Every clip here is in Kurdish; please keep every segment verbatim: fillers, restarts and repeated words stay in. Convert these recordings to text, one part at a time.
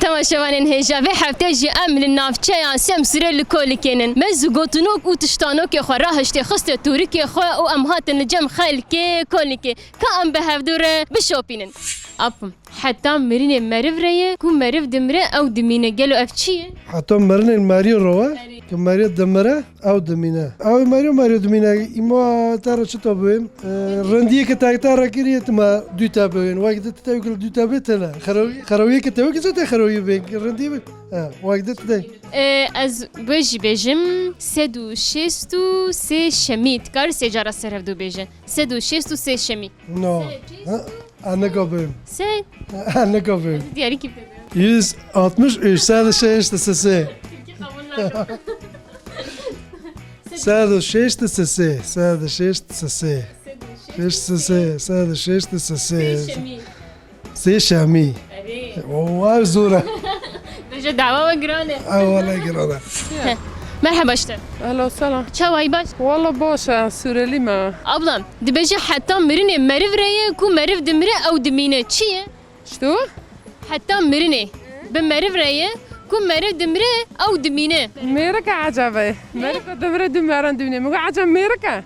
Temaşevanên hêja, vê hefte jî em li navçeya Semsûrê li Kolikê nin. Me zû gotinok û tiştanokê xwe rahiştê xiste tûrikê xwe û em hatin li cem xelkê Kolikê. Ka em bi hevdû re bişopînin. Apim, heta mirinê meriv re ye, ku meriv dimire ew dimîne. Gelo ev çi ye? Heta mirinê merî re ye, ku merî dimire. Ew dimîne. Ew merî, merî dimîne. Îma te re çi te bûyên? E, rindiyê ke te, te re kiriye, tu ma dû te bûyên. Wek de tu te wekil dû te bê tele. Xerawî, xerawiyê ke te wekil zaten xerawiyê bê. Rindiyê bê. E, wek de tu te. E, ez bê jî bêjim, sed û şêst û sê şemî. Dikar sê cara ser hevdû bêje. Sed û şêst û sê şemî. No. Sê, çi? Ha? Aneka bim. Sê. Aneka bim. Diyarî kim dedi? Yüz altmış üç, sed û şêst û sê. Türkiye kabul nakim. Sed û şêst û sê, sed û şêst û sê. Şêst û sê, sed û şêst û sê. Sê şemî. Sê şemî. Erê. O, ev zor e. Bêje dawa we giran e. Ew wele giran e. Heh. Merheba işte. Alo, selam. Çawayî baş? Wala baş e, Surelî me. Ablam, dibêje heta mirinê meriv re ye, ku meriv dimire ew dimîne. Çi ye? Çito? Heta mirinê bi meriv re ye, ku meriv dimire ew dimîne. Mêrik e ecebe. Ne? Mêrik e dimire du meran dimîne. Min got ecebe mêrik e.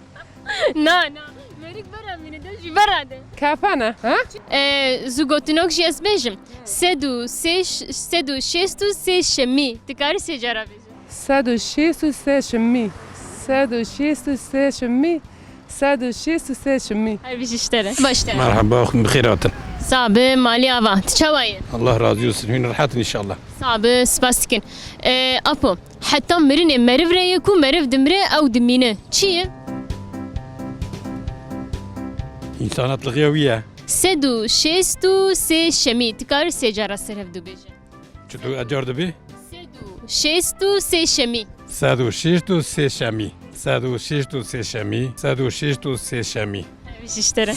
Na, na. Mêrik vera mîne de jî vera de. Kefene, ha? E, zu gotinok jî ez bêjim. Sed û sê, sed û şêst û sê şemî. Dikarî sê cara bêjî? Sed û şêst û sê şimî. Sed û şêst û sê şimî. Sed û şêst û sê şimî. Her bijî ji te re. Baş te. Merhaba, bi xêr hatin. Sax be, malî ava. Tu çawa yî? Allah razî olsun. Hûn rehet in înşallah. Sax be, spas dikin. E, apo, heta mirinê meriv re ye ku meriv dimire ew dimîne. Çi ye? Însanatlixiya wî ye. Sed û şêst û sê şemî. Dikarî sê cara ser hevdû bêje. Çi tu ecar dibî? Sed û şêst û sê şemî. Sed û şêst û sê şemî. Sed û şêst û sê şemî. Sed û şêst û sê şemî. Her bijî ji te re.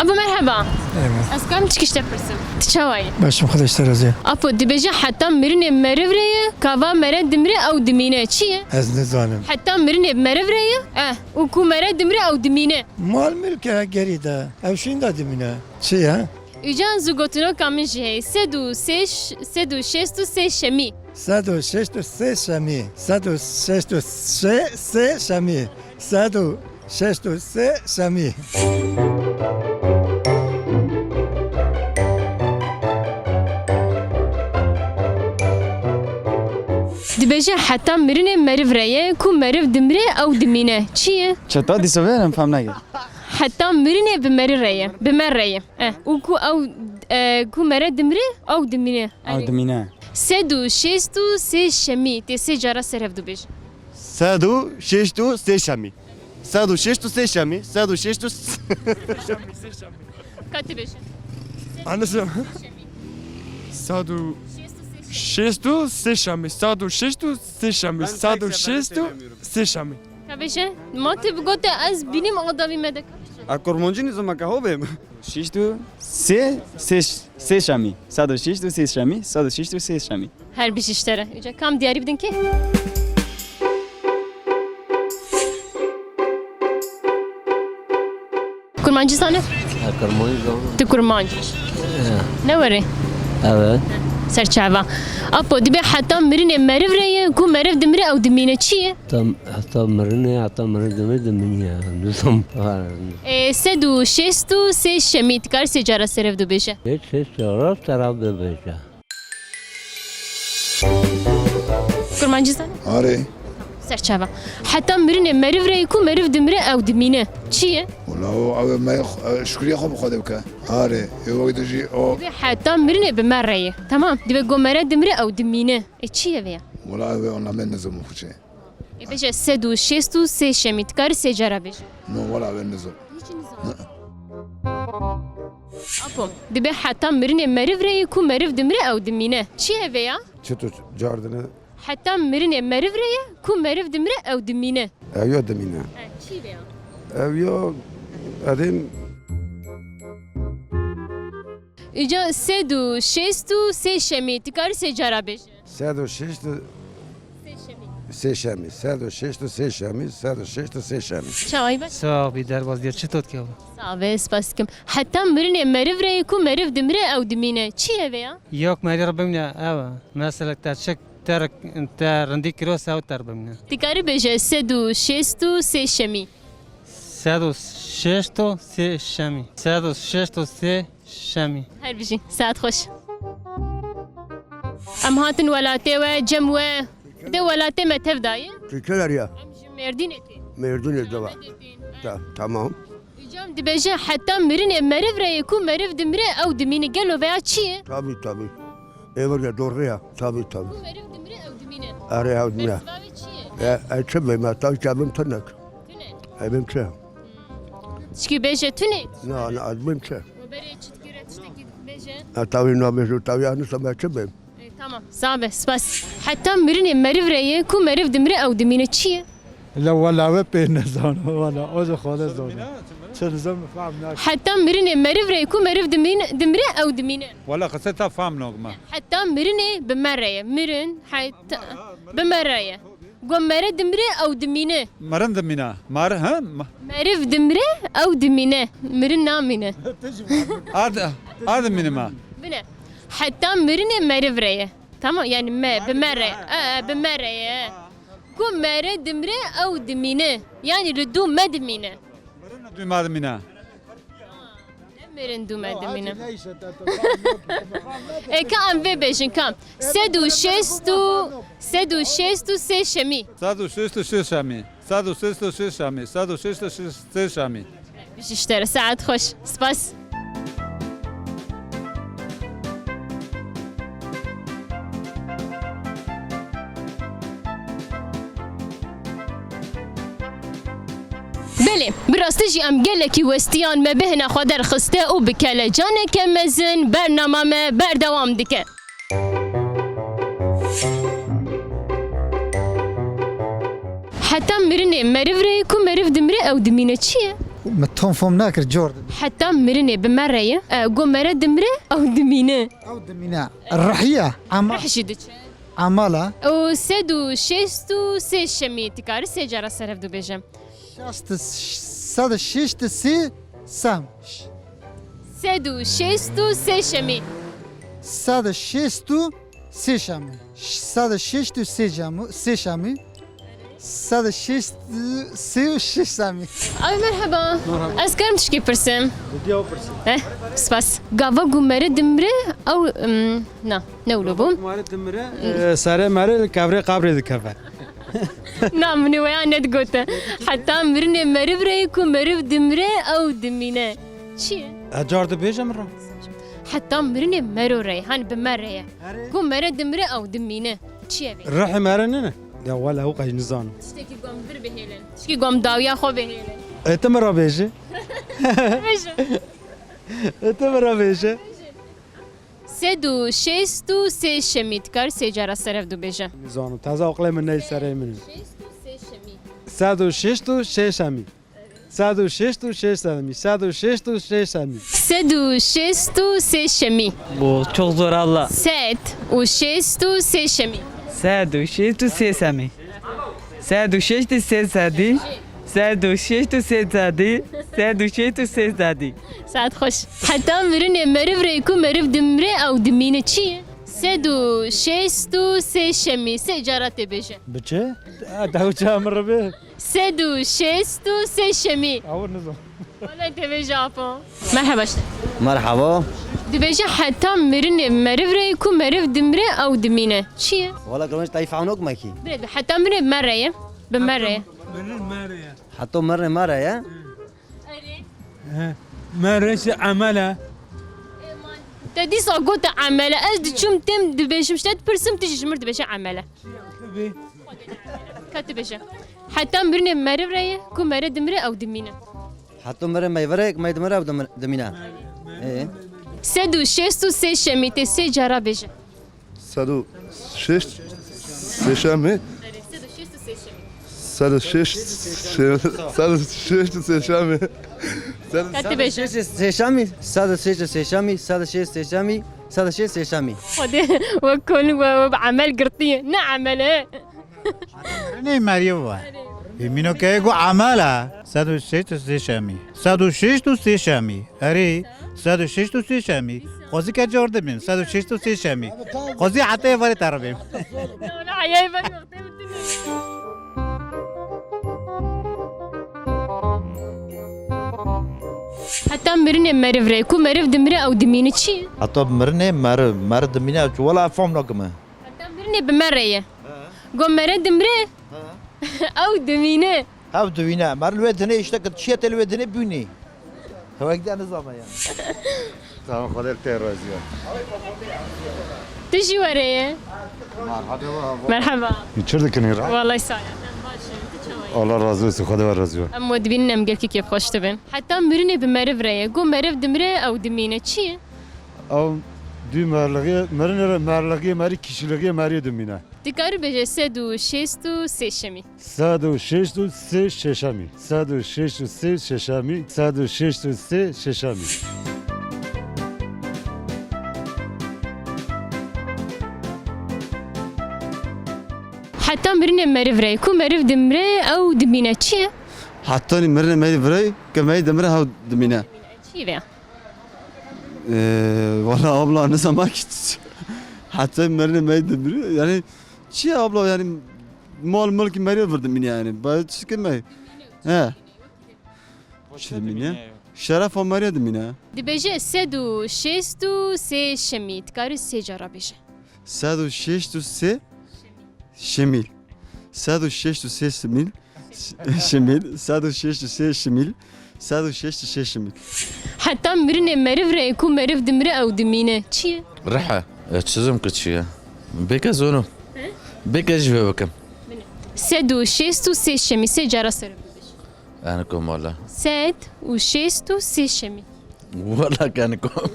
Abo merheba. Eyvallah. Ez karim çikiş te pirsim. Tu çawa yî? Başım, Xwedê ji te razî. Apo, dibêje heta mirinê meriv re ye, ka va mere dimire ew dimîne. Çi ye? Ez nizanim. Heta mirinê meriv re ye, eh. Û ku mere dimire ew dimîne. Mal milk e gerî de. Ew şîn de dimîne. Çi ye? Îca zu gotinoka min jî heye. Sed û sê, sed û şêst û sê şemî. Sed û şêst û sê şemî. Sed û şêst û sê, sê şemî. Sed û şêst û sê şemî. Dibêje heta mirinê meriv re ye, ku meriv dimire ew dimîne. Çi ye? Çeta dîsa vê em fam neke. Heta mirinê bi meri re ye, bi me re ye. Eh, û ku ew, eh, ku mere dimire, ew dimîne. Ew dimîne. Sed û şêst û sê şemî, tê sê cara ser hevdû bêje. Sed û şêst û sê şemî. Sed û şêst û sê şemî. Sed û şêst û s-, Ka tu bêje. Anişim. Sed û şêst û sê şemî. Sed û şêst û sê şemî. Sed û şêst û sê şemî. Ka bêje. Ma tu bi gote ez bînim adamî me de. A kurmancî nizam e ka ho bêm. Şêst û sê, sê, sê şemî. Sed û şêst û sê şemî. Sed û şêst û sê şemî. Her bijî ji te re. Îca kam diyarî bidin kê? Kurmancî zane? Ha, kurmancî zane. Tu kurmanc. Ya. Ne were? Evet. Serçava. Apo, dibe heta mirinê meriv re ye, ku meriv dimire ew dimîne. Çi ye? Tam, heta mirinê, heta mirin dimire dimîne. Nizam. E, sed û şêst û sê şemî, tu karî sê cara ser hevdû bêje. Sê, sê cara ser hevdû bêje. Kurmancî zane? Arê. Serçava. Heta mirinê meriv re ku meriv dimire ew dimîne. Çi ye? Wala o ew me, e, şukriya xwe bi Xwedê bike. Arê, ê wek de jî o. Dibe heta mirinê bi me re ye. Tamam. Dibe go mere dimire ew dimîne. E çi ye vê ya? Wala ew ona me nizam xwe çi. Ê, bêje sed û şêst û sê şemî, tu karî sê cara bêje. No, wala we nizam. Hiç nizam. Apo, dibe heta mirinê meriv re ye ku meriv dimire ew dimîne. Çi ye vê ya? Çi tu cardine? Heta mirinê meriv re ye ku meriv dimire ew dimîne. Ew ya dimîne. He, çi vê ya? Ew ya edên. Îca sed û şêst û sê şemî, tu karî sê cara bêje. Sed û şêst û sê şemî. Sê şemî, sed û şêst û sê şemî, sed û şêst û sê şemî. Çawa bî? Sax bî, derbas diya çi tot keva? Sax be, spas dikim. Heta mirinê meriv re ye ku meriv dimire ew dimîne. Çi ye vê ya? Yok meriv re bimîne ew e. Mesela te çik te te rindî kiro se ew te re bimîne. Dikarî bêje sed û şêst û sê şemî. Sed û şêst û sê şemî. Sed û şêst û sê şemî. Her bijî. Saet xweş. Em hatin welatê we, cem we. Dê welatê me tev dayî. Tu çi derya? Em ji Mêrdînê tê. Mêrdînê dewa. Amedê tê. Ta, tamam. Îca em dibêje heta mirinê meriv re ye ku meriv dimire ew dimîne. Gelo veya çi ye? Tabî, tabî. Êvir de dorxiya. Tabî, tabî. Ku meriv dimire ew dimîne. Erê ew dimîne. Bersiva wê çi ye? E, e, çi bême? Tav çi bim tinek. Tinek. E, bim çi? Tişkî bêje tune? Na, na, ez bim çi? We berê çi dikire tiştekî bêje? E, tawî nabêjo, tawî anisa me çi bim? E, tamam, sağ be, spas. Heta mirinê meriv re ye, ku meriv dimire ew dimîne. Çi ye? La wala we pê nezano, wala, o ji xwe de zor e. Çi nizam fam nak. Heta mirinê meriv re ye, ku meriv dimîne, dimire ew dimîne. Wala qise ta fam nok me. Heta mirinê bi me re ye, mirin, heta, bi me re ye. Go mere dimre ew dimîne. Merin dimîne. Mer, ha? Ma- Meriv dimre ew dimîne. Mirin namîne. Ad, ad dimîne ma. Bine. Heta mirinê meriv re ye. Tamam, yani me, bi me re. E, e, bi me re ye. Ku mere dimre ew dimîne. Yani li dû me dimîne. Merin dû me dimîne. Ne mirin dû me dimîne. E, ka em vê bêjin, ka. Sed û şêst û, sed û şêst û sê şemî. Sed û şêst û sê şemî. Sed û şêst û sê şemî. Sed û şêst û sê şemî. Bijî ji te re, saet xweş. Spas. Belê, bi rastî jî em gelekî westiyan me bêhna xwe derxiste û bi kelecaneke mezin bernama me berdewam dike. Heta mirinê meriv re ye, ku meriv dimire ew dimîne. Çi ye? Min tom fom nakir, cor dibî. Heta mirinê bi me re ye, e, ku mere dimire ew dimîne. Ew dimîne. Rihiye. Ama Rih jî diçe. Amala. Û sed û şêst û sê şemî, dikarî sê cara ser hev dû bêje. Şast, sed û şêst û sê sem. Sed û şêst û sê şemî. Sed û şêst û sê şemî. Sed û şêst û sê şemî. Sê şemî. Sed û şêst û sê û şeş semî. Ay merheba. Merhaba. Ez karim tişkî pirsim? Didiya pirsim. Eh, spas. Gava ku mere dimre ew, em, na, ne wilo bû? Gava ku mere dimre, e, serê mere li kevrê qabrê dikeve. Na, min ê weya nedigote. Heta mirinê meriv re ye, ku meriv dimre ew dimîne. Çi ye? Ecar dibêje min re. Heta mirinê mero re ye, hani bi me re ye. Erê. Ku mere dimire ew dimîne. Çi ye vê? Rihê mere nene. Ya wala ew qey nizanim. Tiştekî gom vir bihêlin. Tişkî gom dawiya xwe bihêlin. Ê tu min re bêje. Bêje. Ê tu min re bêje. Sed û şêst û sê şemî, dikar sê cara serev dû bêje. Nizanim. Taze aqlê min ney serê min. Şêst û sê şemî. Sed û şêst û sê şemî. Sed û şêst û şêş semî. Sed û şêst û şêş semî. Sed û şêst û sê şemî. Bu çok zor Allah. Sed û şêst û sê şemî. Sed û şêst û sê semî. Sed û şêst û sê sedî. Sed û şêst û sê sedî. Sed û şêst û sê sedî. Saet xweş. Heta mirinê meriv rê ku meriv dimre ew dimîne çi ye? Sed û şêst û sê şemî. Sê cara tê bêje. Bi çi? Dew çi emir bi? Sed û şêst û sê şemî. Ew nizam. Wele tevêje apo. Merheba işte. Merhaba. Dibêje heta mirinê meriv rê ku meriv dimre ew dimîne. Çi ye? Wala kılınç tayfa anok maki. Bire, heta mirinê mere ye. Bi mere ye. Mirin mere ye. Heta mirinê mere ye. He. Mere şi emele. Te dîsa gote emele. Ez diçûm têm dibêjim, işte dipirsim, tu jî ji mir dibêje emele. Tabii. Ka tu bêje. Heta mirinê meriv re ye, ku mere dimire ew dimîne. Heta mire meyve re ye, ku mey dimire ew dimir-, dimîne. Ee. Sed û şêst û sê şemî tê sê cara bêje. Sed û şêst sê şemî. Sed û şêst sê şemî. Sed û şêst sê-, sed û şêst sê şemî. Sed û şêst sê şemî. Sed û şêst sê şemî. Sed û şêst sê şemî. Sed û şêst sê şemî. Xwedê we kolin we, we bi emel girtiye. Ne emel e. Mirinê meriyê ve. Ê mînokeyê got emel e. Sed û şêst û sê şemî. Sed û şêst û sê şemî. Erê, sed û şêst û sê şemî. Xwezî ke cor dibin. Sed û şêst û sê şemî. Xwezî heta êvarê te re bêm. Heta mirinê meriv re, ku meriv dimire ew dimîne çi ye? Heta mirinê meriv, meriv dimîne ew çi? Wela ez fam nakim. Heta mirinê bi me re ye. Got mere dimire, ew dimîne. Ew dimîne. Meriv li wê dinê îşte ki çiye tê li wê dinê bûnî. Hewek de nizame ya. Tamam, Xwedê te razî be. Tu jî were ye. Merhaba. Merhaba. Çi dikinî ra? Wallahî sağ ol. Allah razı olsun, Xwedê we razî be. Em we dibînin, em gelkî kêfxweş dibin. Heta mirinê bi meriv re ye. Got meriv dimire ew dimîne. Çi ye? Ew dû merligiye, mirinê re merligiye merî, kişiligiye merî dimîne. Dikarî bêje sed û şêst û sê şemî. Sed û şêst û sê şeşemî. Sed û şêst û sê şeşemî. Sed û şêst û sê şeşemî. Heta mirinê meriv re, ku meriv dimire ew dimîne. Çi ye? Hetanî mirinê meriv re, ke meriv dimire ew dimîne. Çi ye? Ee, valla abla ne zaman ki heta mirinê meriv dimire, yani çi ye abla, yani mal mülk meriv vir dimîne yani. Ba çi kime? He. Çi dimîne? Şerefa meriv dimîne. Dibêje sed û şêst û sê şemî. Dikarî sê cara bêje. Sed û şêst û sê şimîl. Sed û şêst û sê şimîl. Şimîl. Sed û şêst û sê şimîl. Sed û şêst û sê şimîl. Heta mirinê meriv re, ku meriv dimire ew dimîne. Çi ye? Rihe. E, çizim ki çi ye? Bêke zono. He? Bêke ji vê bikim. Sed û şêst û sê şemî, sê cara ser bibêje. Yani komala. Sed û şêst û sê şemî. Wala kanikom.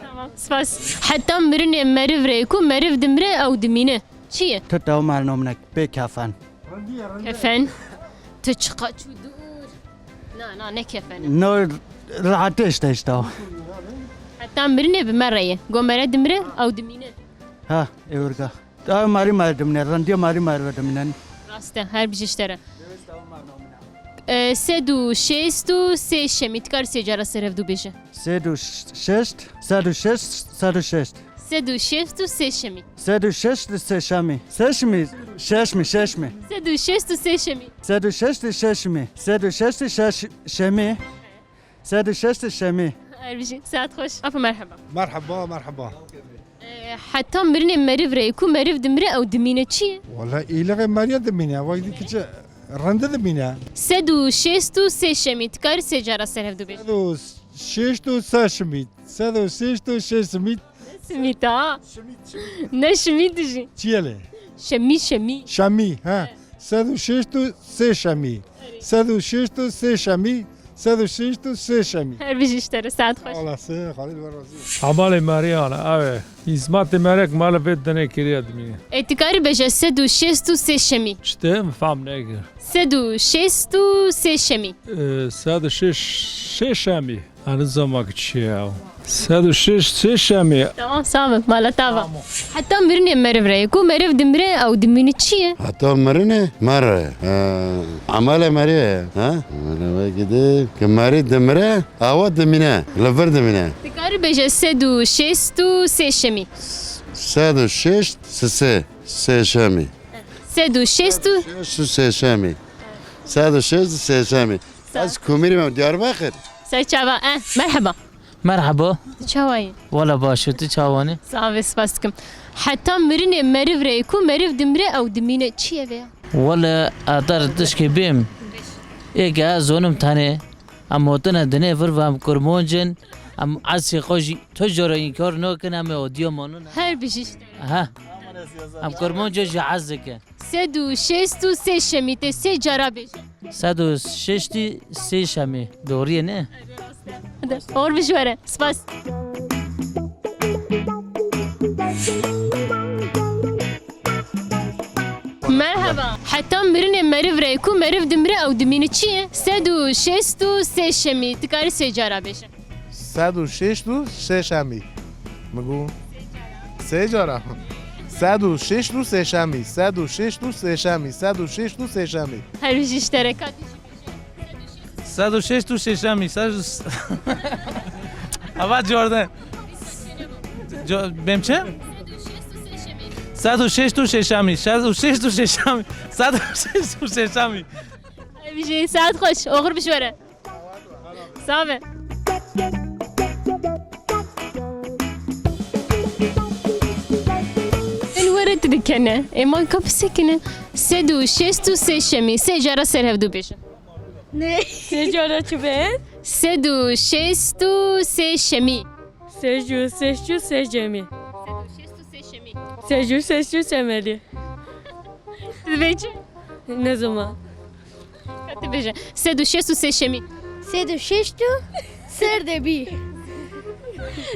Tamam, spas. Heta mirinê meriv re, ku meriv dimire ew dimîne. Çi ye? Tu taw mal nomnek pê kefen. Kefen. Tu çiqa çû dûr. Na, na, ne kefen. No, rahatê işte işte o. Heta mirinê bi me re ye. Go mere dimire ew dimîne. Ha, ewirga. Ew marî marî dimîne, rendiye marî marî ve dimîne. Rast e, her bijî ji te re. E, sed û şêst û sê şemî, tu kar sê cara ser hevdû bêje. Sed û şêst, sed û şêst, sed û şêst. Sed û şêst û sê şemî. Sed û şêst û sê şemî. Sê şemî, şeş mi, şeş mi. Sed û şêst û sê şemî. Sed û şêst û sê şemî. Sed û şêst û şeş şemî. Sed û şeş şemî. Her bijî. Saet xweş. Apo merheba. Merheba, merheba. E, heta mirinê meriv re, ku meriv dimire ew dimîne çi ye? Wala îlixê meriye dimîne. Wek dî kiçe rende dimîne. Sed û şêst û sê şemî. Tu karî sê cara ser hevdû bêjî. Sed û şêst û sê şemî. Sed û şêst û sê şemî. Simît ha. Ne şimît jî. Çi ye lê? Şemî, şemî. Şemî, he. Sed û şêst û sê şemî. Sed û şêst û sê şemî. Sed û şêst û sê şemî. Her bijî ji te re, saet xweş. Olasın, Xalil ve razı. Hevalê Meryana, ew e. Hîzmetê merek mala vê dinê kiriye dimîne. Ê, tu karî bêje sed û şêst û sê şemî. Çi te? Min fam nekir. Sed û şêst û sê şemî. Ee, sed û şêst, sê şemî. Ani zama ki çi ye ew? Sed û şêst sê şemî. Tamam, sağ ol. Mala tava. Tamam. Heta mirinê meriv re ye. Ku meriv dimire, ew dimîne çi ye? Heta mirinê meriv re. Ee, emele meriv ye. Ha? Emele wekî di. Ki meriv dimire, ewa dimîne. Li vir dimîne. Tu karî bêje sed û şêst û sê şemî. Sed û şêst sê. Sê şemî. Sed û şêst û. Şêst û sê şemî. Sed û şêst û sê şemî. Sağ. Ez Komîrî me, Diyarbakir. Ser çava, eh, merheba. Merhaba. Tu çawa yî? Wala baş e, tu çawa ne? Sağ ve, spas dikim. Heta mirinê meriv re, ku meriv dimire ew dimîne, çi ye vê ya? Wala adar tişkê bêm. Ê ke ez zonim tane. Em hotine dinê vir ve em kurmancin. Em esê xwe jî tu jara înkar nakin, em ê odiya manine. Her bijî ji te re. Ha. Em kurmanca jî ez dikin. Sed û şêst û sê şemî tê sê cara bêje. Sed û şêst û sê şemî. Doğru ye ne? Hadi, hor bijwere. Spas. Merhaba. Heta mirinê meriv re, ku meriv dimire ew dimîne çi ye? Sed û şêst û sê şemî. Tu karî sê cara bêje. Sed û şêst û sê şemî. Min got. Sê cara. Sed û şêst û sêşemî, sed û şêst û sêşemî, sed û şêst û sêşemî. Her bijî ji te re. Ka tu jî bêje. Sed û şêst û şêşemî, sed û Ava corde. Co-, bêm çi? Sed û şêst û şêşemî, sed û şêst û şêşemî, sed û şêst û şêşemî, sed û şêst û şêşemî. Her bijî, saet xweş, oxir bi ji we re. Sağ be. Min were tu dikene. Ê man ka pisekine. Sed û şêst û sê şemî. Sê cara ser hevdu bêjin. Ne? Sê cara çi be? Sed û şêst û sê şemî. Sê û şêst û sê şemî. Sed û şêst û sê şemî. Sê û şêst û sê şemî. Tu dibê çi? Ne zaman? Ka tu bêje. Sed û şêst û sê şemî. Sed û şêst û ser de bî.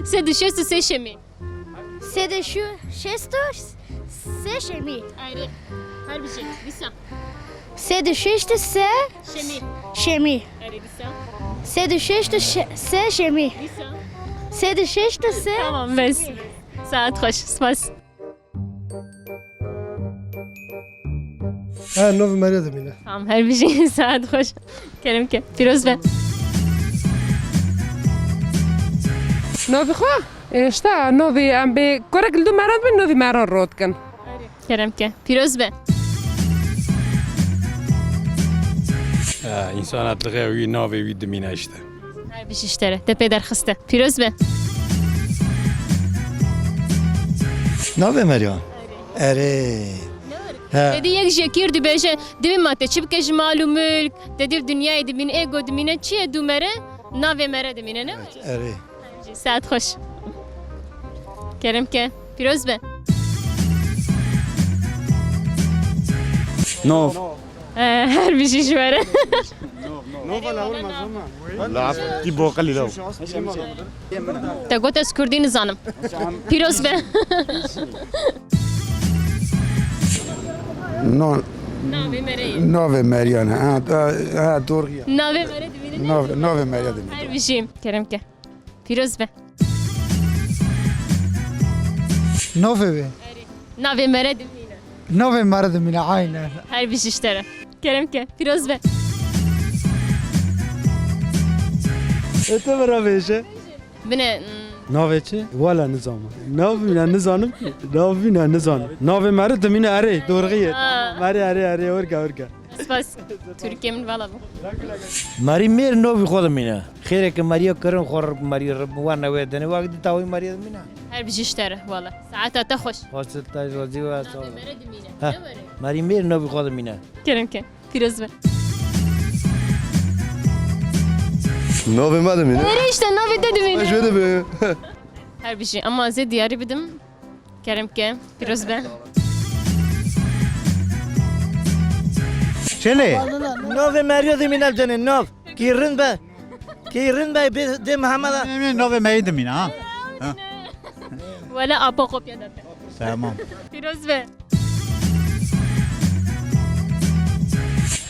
Sed û şêst û sê şemî. Sed û şêst û sê şemî. Ayrı. Her bir şey. Dîsa. Sed û şêst û sê şemî. Şemî. Ayrı dîsa. Sed û şêst û sê şemî. Dîsa. Sed û şêst û sê. Tamam, bes. Saat xweş. Spas. Ha, novê meriya dimîne. Tamam, her bijî saet xweş. Kerem ke. Pîroz be. Novê xwe? E, işte, novê em bê kurek li du meran bin, novê meran rot kin. Kerem ke. Pîroz be. E, însana dixê wî navê wî dimîne işte. Her bijî ji te re. Te pê derxiste. Pîroz be. Navê meriya. Erê. He. Êdî yek ji yekî re dibêje, divê ma te çi bike ji mal û milk, te div dinyayê dimîne, ê go dimîne, çi ye dû mere, navê mere dimîne, ne? Evet, erê. Saet xweş. Kerem ke. Pîroz be. Nov. Ee, her bijî ji we re. Nova la urma zoma. La ti boqali la. Te got ez kurdî nizanim. Pîroz be. No. Navê mere ye. Navê Meriya ne? Ha, ha, ha, doğru ya. Navê mere dimîne. Navê, navê Meriya dimîne. Her bijî. Kerem ke. Pîroz be. Navê wê. Navê mere dimîne. Navê mere dimîne, aynen. Her bijî ji te re. Kerem ke. Pîroz be. E, te bira bêje. Bine, hmm. Navê çi? Wala nizam. Navê ne nizanim ki. Navê ne nizanim. Navê mere dimîne erê. Doğru ye. Ha. Erê, erê, erê. Orga, orga. Spas. Türkiye min vala bû. Marî mêr novî xwe dimîne. Xêreke Mariya kirin xwe r-, Mariya r-, wan newê dene. Wek di tawî Mariya dimîne. Her bijî ji te re, wala. Saeta te xweş. Xweş te razî we, sağ ol. Navê mere dimîne. Ha. Ne were? Marî mêr novî xwe dimîne. Kerem ke. Pîroz be. Navê me dimîne. Êrê işte, navê te dimîne. Her bijî. Ama ez ê diyarî bidim. Kerem ke, pîroz be. Çênê? Navê Meriya dimîne dene, nav. Kî rind be. Kî rind be, bê dê Mehemeda. Navê me yê dimîne, ha? Ha. Wele apa kopya date. Tamam. Pîroz be.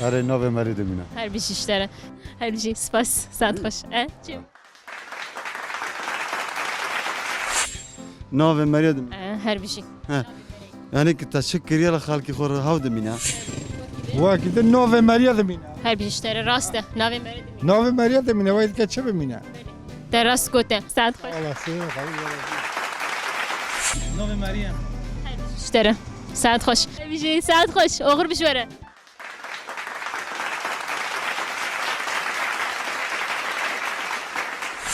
Erê, navê Meriya dimîne. Her bijî ji te re. Her bijî, spas, saet xweş. E, çim. Navê Meriya dimîne. E, her bijî. He. Yani ki te çi kiriye la xelkî xwe re haw dimîne. Wekî de navê Meriya dimîne. Her bijî ji te re rast e. Navê Meriya dimîne. Navê Meriya dimîne. Wekî dike çi bimîne? Te rast gote. Saet xweş. Allah seni hayır. Navê Meriya. Her bijî ji te re. Saet xweş. Her bijî, saet xweş. Oxir bi ji we re.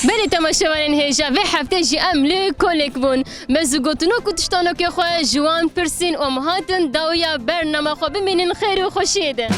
Belê temaşevanên hêja, vê hefte jî em li kolek bûn. Me zû gotinok û tiştanokê xwe ji wan pirsîn û em hatin dawiya bernama xwe. Bimînin xêr û xweşiyê de.